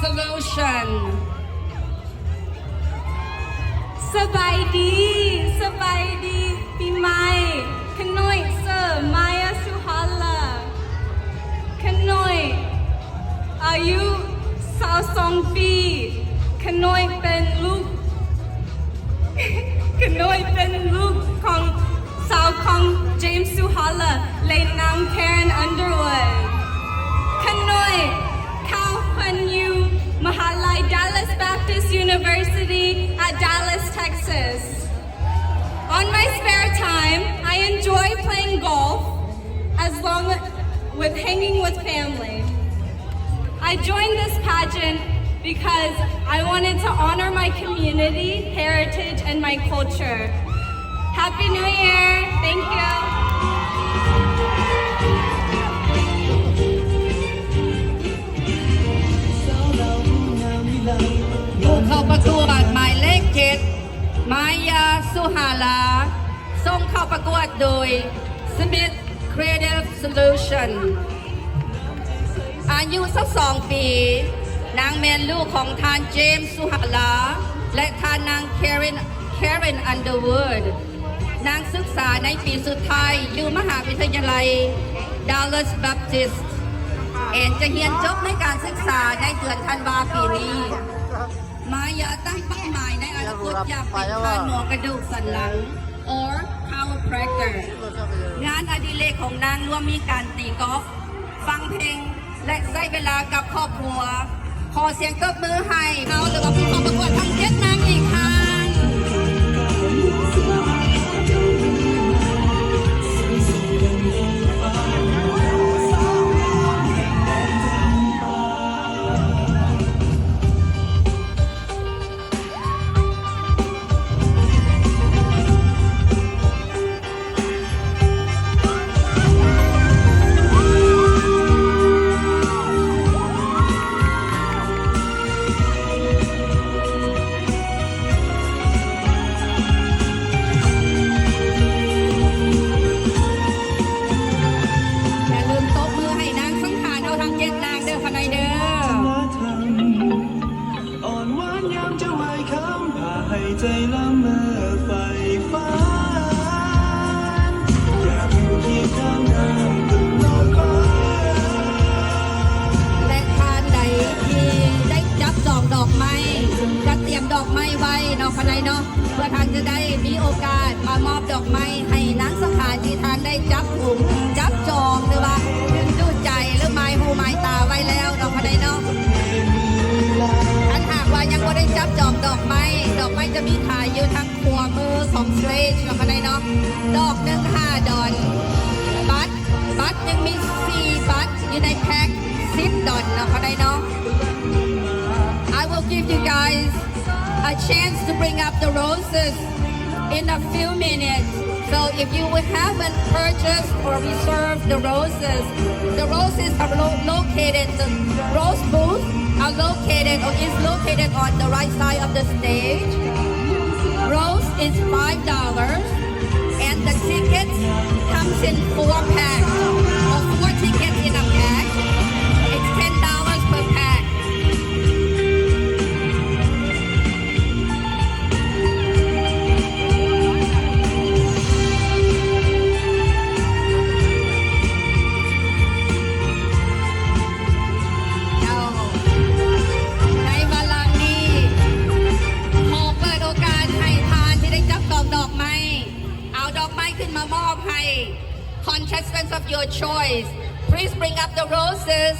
Solution. ສະບາຍດີ ສະບາຍດີປີໃໝ່. ຂະນ້ອຍຊື່ ມາຍາ ສຸຮາລາ. ຂະນ້ອຍອາຍຸຊາວສອງປີ. ຂະນ້ອຍເປັນລູກ ຂະນ້ອຍເປັນລູກຂອງສາວຂອງ James Suhala ແລະ ນາງ Karen Underwood. ຂະນ້ອຍເຂົ້າຮຽນຢູ່ມະຫາໄລ Dallas Baptist University at Dallas, Texas. On my spare time, I enjoy playing golf as long with hanging with family. I joined this pageant because I wanted to honor my community, heritage, and my culture. Happy New Year! Thank you. ຜູ້ເຂົ້າປະກວດໝາຍເລກເຈັດ ມາຍາ ສຸຫາລາ ສົ່ງເຂົ້າປະກວດໂດຍ Smith Creative Solution. ອາຍຸຊາວສອງປີ, ນາງແມ່ນລູກຂອງທ່ານ James Suhala ແລະ ທ່ານນາງ Karen, Karen Underwood. ນາງສຶກສາໃນປີສຸດທ້າຍຢູ່ມະຫາວິທະຍາໄລ Dallas Baptist ແລະ ຈະຮຽນຈົບໃນການສຶກສາໃນເດືອນທັນວາປີນີ້. ມາຍາຕັ້ງເປົ້າໝາຍໃນອະນາຄົດຢາກເປັນທ່ານໝໍກະດູກສັນຫຼັງ or chiropractor. ງານອະດິເລກຂອງນາງລວມມີການຕີກອຟ, ຟັງເພງ ແລະ ໃຊ້ເວລາກັບຄອບຄົວ. ຂໍສຽງຕົບມືໃຫ້ເຮົາ ແລະ ກໍຜູ້ເຂົ້າປະກວດທັງເຈັດນາງອີກຄັ້ງ. ຢ່າລືມຕົບມືໃຫ້ນາງສັງຂານເຮົາທັງເຈັດນາງເດີ ຂະນ້ອຍເດີ. ອ່ອນຫວານຍາມເຈົ້າໄຫວ້ຄຳ ພາໃຫ້ໃຈລຳເມີໃຝ່ຝັນ ຢາກຢູ່ຄຽງຂ້າງນາງຕະຫຼອດໄປ. ແລະ ທ່ານໃດທີ່ໄດ້ຈັບຈອງດອກໄມ້ ກະຕຽມດອກໄມ້ໄວ້ເນາະ ຂະນ້ອຍເນາະ ເພື່ອທ່ານຈະໄດ້ມີໂອກາດມາມອບດອກໄມ້ໃຫ້ນາງສັງຂານທີ່ທ່ານໄດ້ຈັບກຸມ ຈັບຈອງ ຫຼືວ່າດຶງດູດໃຈ ຫຼືໝາຍຫູໝາຍຕາໄວ້ແລ້ວເນາະ ຂະນ້ອຍເນາະ. ຄັນຫາກວ່າຍັງບໍ່ໄດ້ຈັບຈອງດອກໄມ້ ດອກໄມ້ຈະມີຂາຍຢູ່ທາງຂວາມືຂອງສະເຕຈເນາະ ຂະນ້ອຍເນາະ. ດອກໜຶ່ງຫ້າດອນ ບັດ ບັດໜຶ່ງມີສີ່ບັດ ຢູ່ໃນແພັກສິບດອນເນາະ ຂະນ້ອຍເນາະ. I will give you guys a chance to bring up the roses in a few minutes. So if you haven't purchased or reserved the roses, the roses are lo-, located, the rose booth are located or is located on the right side of the stage. Rose is five dollars. And the ticket comes in four pack, or four tickets in a pack. It's ten dollars per pack. ເຈົ້າ ໃນວາລະນີ້ ຂໍເປີດໂອກາດໃຫ້ທ່ານທີ່ໄດ້ຈັບຈອງດອກໄມ້ ເອົາດອກໄມ້ຂຶ້ນມາມອບໃຫ້ contestants of your choice. Please bring up the roses